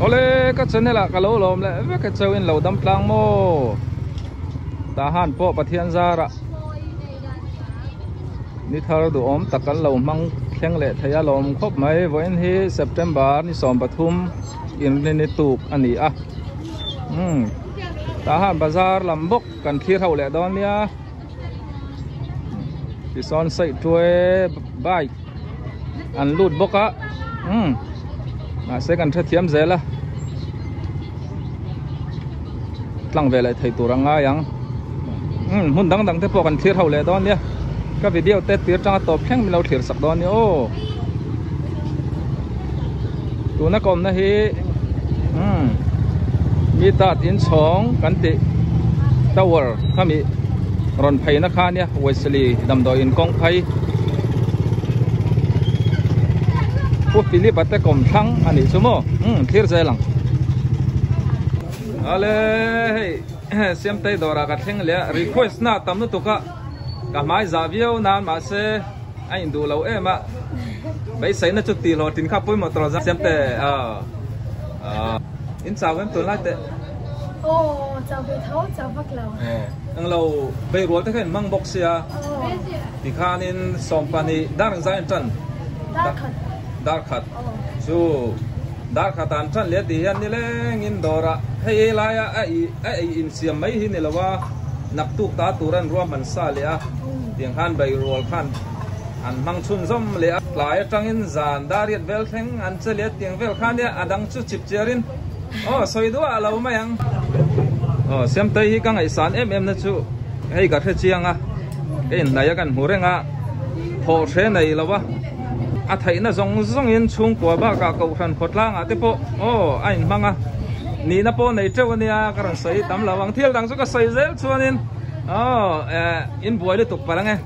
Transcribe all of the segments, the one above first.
Awle ka channel ah ka lo lawm leh vek e cheu in lo dam tlang maw Tahan pawh Pathian zarah ni thar duhawm tak kan lo hmang thleng leh thei a lawm khawp mai vawiin hi September ni 13 inrini tuk a ni a umm Tahan bazar lam bawk kan thlir ho leh dawn nia tisawn saih tuai bike an lut bawk a umm mahse kan hrethiam zel a tlang ve leh thei tur a ngai ang umm hmun dang dang te pawh kan thlir ho leh dawn nia ka video te tir tanga tawp thleng min lo thlir sak dawn nia aw tuna ka awmna hi umm mi tat inchhawng kan tih tower khami rawn pheina kha nia Wesley damdawiin kawng phei Pu Philip a te kawm thlang a nih chu maw umm thlir zel ang ale hei Siamtei dawrah ka thleng leh a request na tam lutuk a ka hmai zah viau nan mahse a induh lo em a beiseina chu tih hlawh tin kha pawimawh tawh Siamte aw in chau em tunlai teh. Aw chau ve tho chau vak lo. Aw englo beirual te kha in hmang bawk sia tikhanin sawmpahnih dar engzai an tan? Dar khat. Dar khat chu dar khat ah an tan leh tih hian nilengin dawrah hei ei laia a a ei insiam mai hi ni lo a naktuk ta tur an ruahman sa leh a tiang khan beirual khan an hmang chhunzawm leh a tlai atangin zan dariat vel thleng an che leh tiang vel kha nia a dang chu chip chiarin Aw sawi duah a lo mai ang. Aw Siamtei hi ka ngaihsan em em na chu hei ka hre chiang a, ka inhnaih a kan hmu reng a, thawh hre nei lo a, a theihna zawng zawngin chhungkua bakah kohhran khawtlangah te pawh aw a inhmang a, nihna pawh nei teuh a nia ka rawn sawi tam lo ang, thil dang chu ka sawi zel chuanin aw eh inbuai lutuk palh ang e.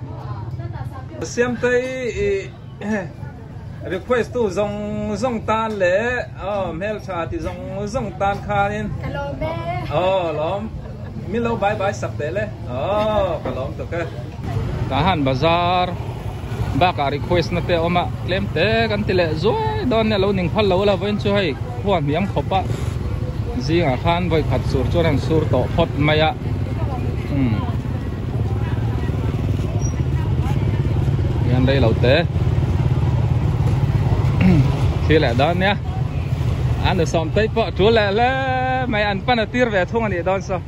Siamtei i. Request tu zawng zawng tan leh aw hmeltha ti zawng zawng tan khanin Ka lawm e. Aw lawm min lo bye bye sak teh le aw ka lawm tuk e. Tahan bazar bakah request na te a awm a tlem te kan ti leh zuai dawn nia lo ning phal lo la vawiin chu hei khua hniam khawp a zingah khan vawi khat sur chuan an sur tawh phawt mai a umm hian rei lo te thil leh dawn nia a nu sawm tei pawh tul leh hle mai an pan a tir ve thung a nih dawn saw.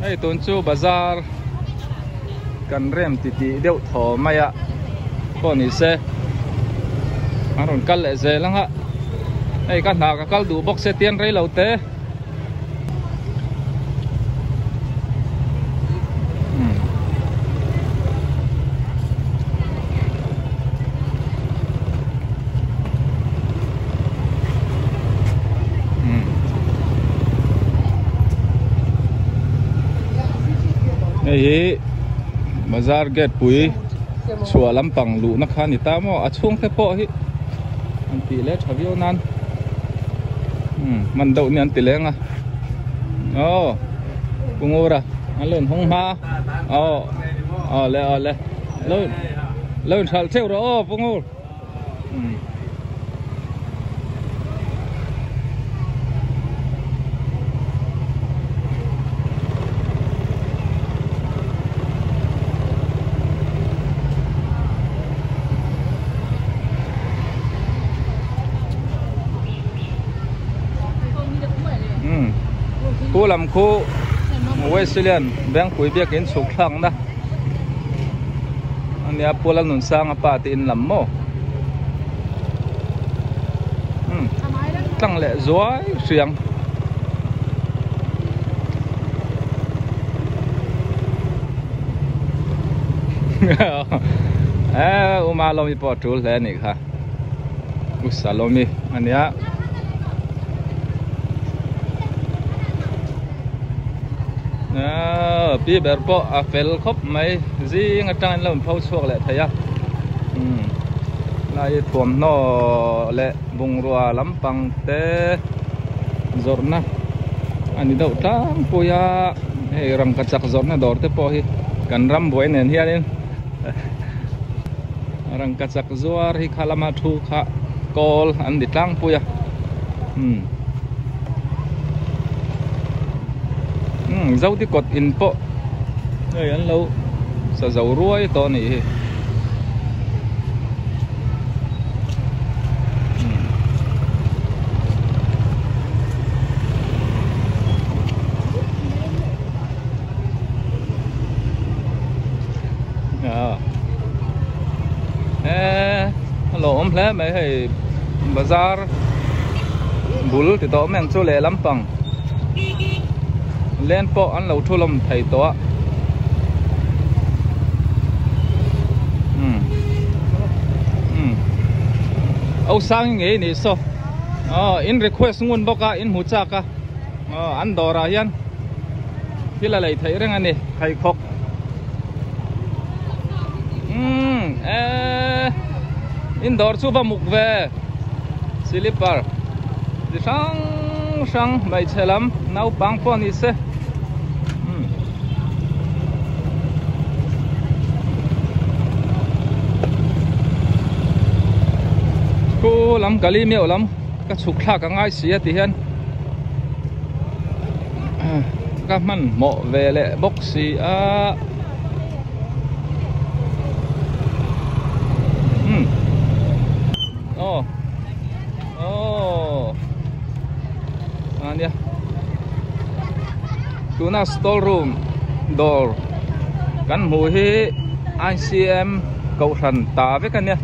Hei tun chu bazar kan rem ti tih deuh thaw mai a pawh ni se an rawn kal leh zel ang a hei ka hna ka kal duh bawk se tian rei lo te Hei hi bazar gate pui chhuah lampang luhna kha a ni ta maw a chhungte pawh hi an tih leh tha viau nan umm hman deuh nia an ti leng a aw Pu Ngura an lo inhawng hma aw aw le aw le lo lo inhralh theuh rawh aw Pu Ngur. Khu lam khu Wesleyan Vengpui biakin chhuk thlakna ania Pu Lalnunsanga pa te in lam maw umm tlang leh zuai hriang eh uma lomi pawh a tul hle a nih kha usa lomi ania. Pi ber pawh a fel khawp mai zing atangin lo inpho chhuak leh thei a umm lai thuamhnaw leh bungrua lampang te zawrhna a ni deuh tlangpui a hei rangkachak zawrhna dawr te pawh hi kan ram buai nen hianin. Rangkachak zuar hi kha lama thu kha kawl an ni tlangpui a umm umm zodi kawt in pawh hei an lo sa zo ruai tawh a nih hi. A lawm hle mai hei bazar bul ti tawh mai ang chu lehlam pang len pawh an lo thu lawm thei tawh a umm aw sang ngei ni saw aw in request ngun bawk a in hmu chak a aw an dawrah hian. Thil a lei theih reng a ni pheikhawk umm eee in dawr chu va muk ve slipper chi hrang hrang hmeichhe lam naupang pawh ni se umm khu lam gali meuh lam ka chhuk thlak a ngai si a ti hian. Ka hmanhmawh ve leh bawk si a umm aw aw a nia tuna store room dawr kan hmuh hi I_C_M kohhran ta vek a nia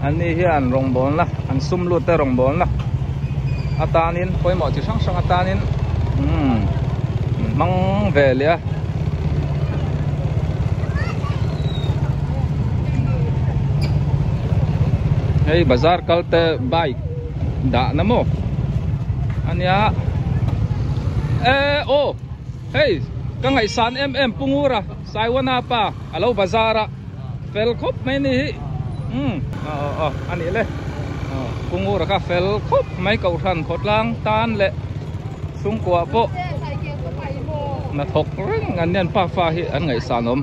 an ni hian rawngbawlna an sum lut te rawngbawlna. Atanin pawimawh chi hrang hrang atanin umm hmang ve leh a. Hei bazar kal te bike dah na maw ania e aw hei ka ngaihsan em em Pu Ngura Saiwana pa alo bazar a. Fel khawp mai ni hi umm aw aw aw a nih le aw Pu Ngura kha fel khawp mai Kohhran khawtlang tan leh chhungkua pawh hnathawk reng an nia an pafa hi an ngaihsan awm.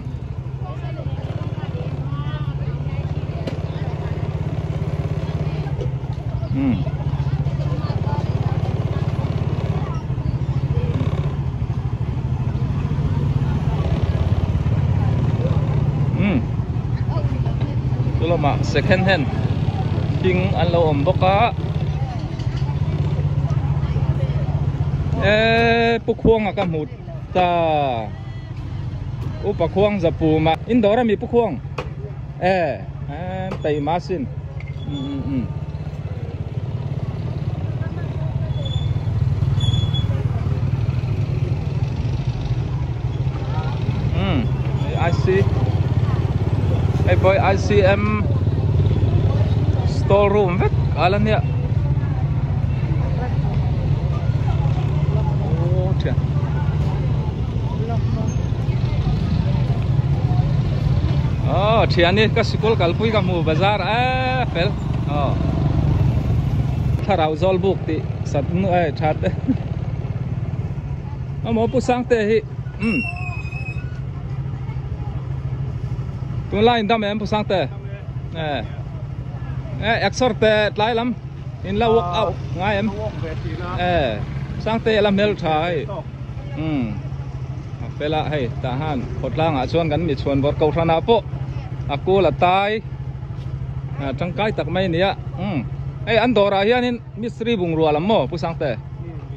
Umm. Umm chu lamah second hand thing an lo awm bawk a eee pu khuanga ka hmu ta upa khuang zapuma in dawr ami pu khuang e taima sin umm umm. IC hei pawh hi ICM store room vek a la nia aw thiani ka sikul kalpui ka hmu bazar eee fel aw thlarau zawl buk tih sat nuai that e amaw pu sangte hi umm tunlai in dam em pu sangte e e exor te tlai lam in la walk out ngai em e sangte la hmel tha hei umm a fel a hei tah han khawtlang ah chuan kan mi chhuan vawrh kohhran ah pawh a kul a tai a tangkai tak mai a ni a umm hei an dawr ah hianin mistri bungrua lam maw pu sangte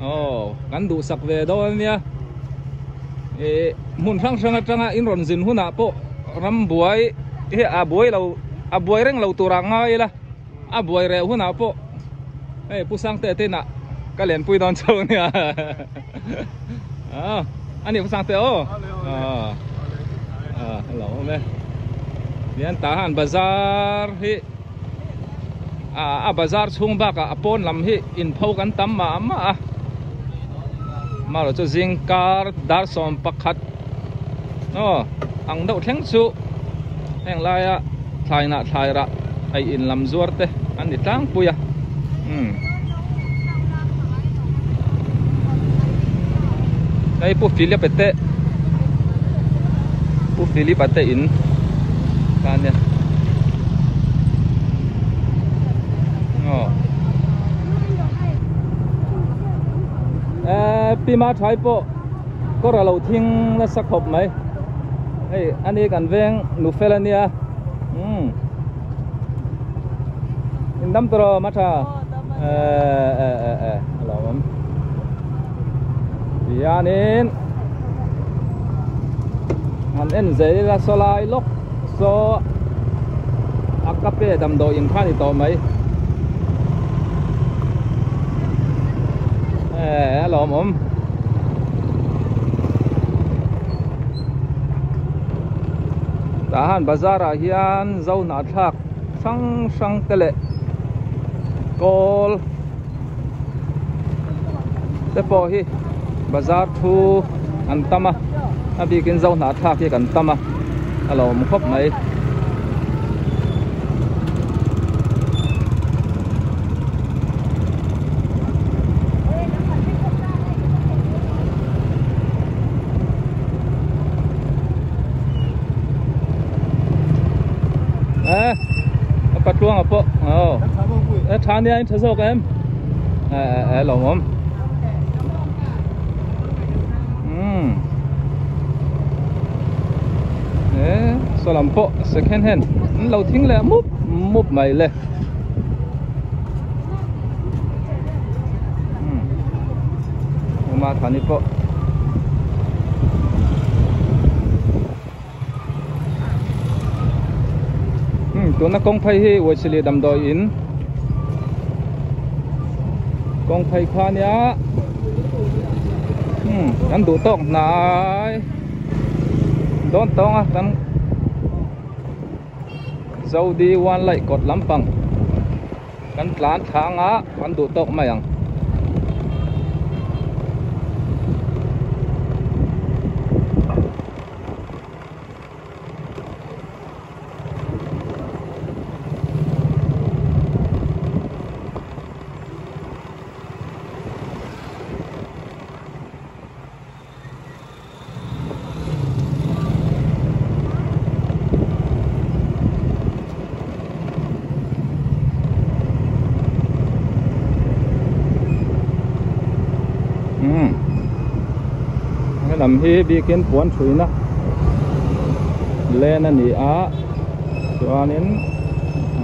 aw kan duhsak ve dawn a nia ih hmun hrang hrang atanga in rawn zin hunah pawh ram buai hi a buai lo a buai reng lo tur ah ngai ila. A buai reh hunah pawh hei Pu Sangte te inah ka lenpui dawn chauh a nia a ni Pu Sangte aw a lo awm e tihian tah han bazar hi a bazar chhung bakah a pawn lam hi inpho kan tam mah mah a amaherawhchu zingkar dar 11 aw ang deuh thleng chu heng laia thlai nah thlai rah ei in lam zuar te an ni tlangpui a umm hei pu Philip a te pu Philip a te in ta nia. Pi Ma Thai pawh kawr a lo thing nasa khawp mai. Hei ani kan veng nu fel ania. Umm. In dam tawh Ma Tha. Eh eh eh eh a lo awm. Tihianin han en zel ila saw lai lawk saw a kape damdawi in kha a ni tawh mai. Eh a lawmawm. Tah han bazar ah hian zo hnahthlak hrang hrang te leh kawl te pawh hi bazar thu an tam a a bikin zo hnahthlak hi kan tam a a lawm khawp mai. Eh, a patluang a pawh oh e tha nia in tha zawk em e e e lawmawm um e saw lam pawh second hand an lo thing leh mup mup mai le um uma thani pawh Tuna kawng phei hi Uaisili damdawi in kawng phei kha ania kan duh tawk hnai dawn tawng a kan Zodi one light kawt lampang kan tlan thlang a kan duh tawk mai ang. Helam hi bikin puan thuina len a ni a chuanin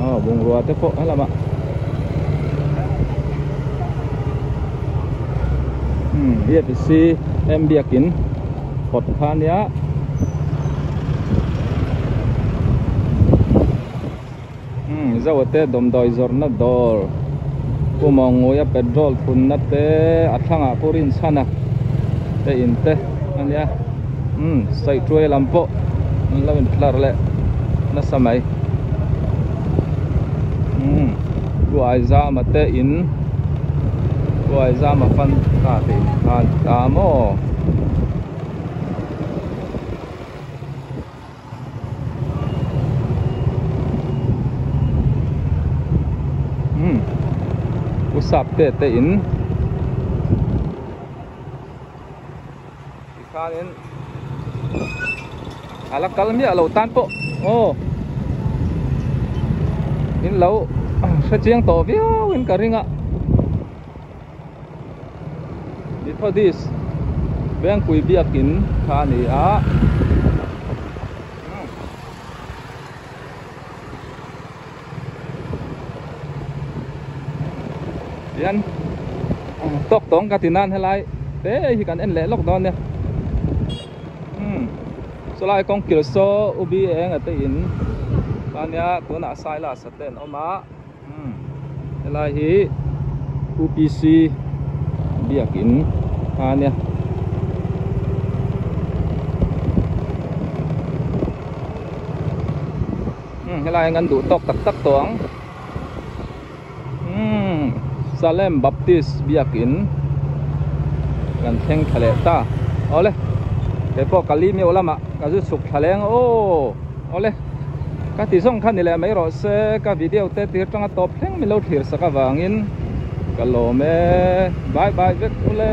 aw bungrua te pawh helamah BFC em biakin kawt kha a nia. Zoa te dawmdawi zawrhna dawr Pu Mawngawia petrol thunna te a thlangah Pu Rinchhana te in te a nia Saihtuai lam pawh an lo intlar leh nasa mai Pu Aizama te in Pu Aizama fan ta te in kha a ni ta maw. Usap te te in tikhanin a la kal miah lo tan pawh aw in lo hre chiang tawh viau in ka ring a. Methodist Vengpui biakin kha a ni a. Tihian tawk tawng ka ti nan helai te hi kan en leh lawk dawn nia. Chulai kawng kil saw ubi eng a te in kha nia tunah Silas a te an awm a. Helai hi UPC biakin a nia. Helai hian kan duh tawk tak tak tawh ang. Salem Baptist biakin kan thleng thla leh ta. Awle keipawh ka li meuh lamah ka zu chhuk thla leng aw. Awle, ka ti zawng kha ni leh mai rawh se, ka video te tir tanga tawp thleng min lo thlir sak avangin ka lawm e, bye bye vek ule.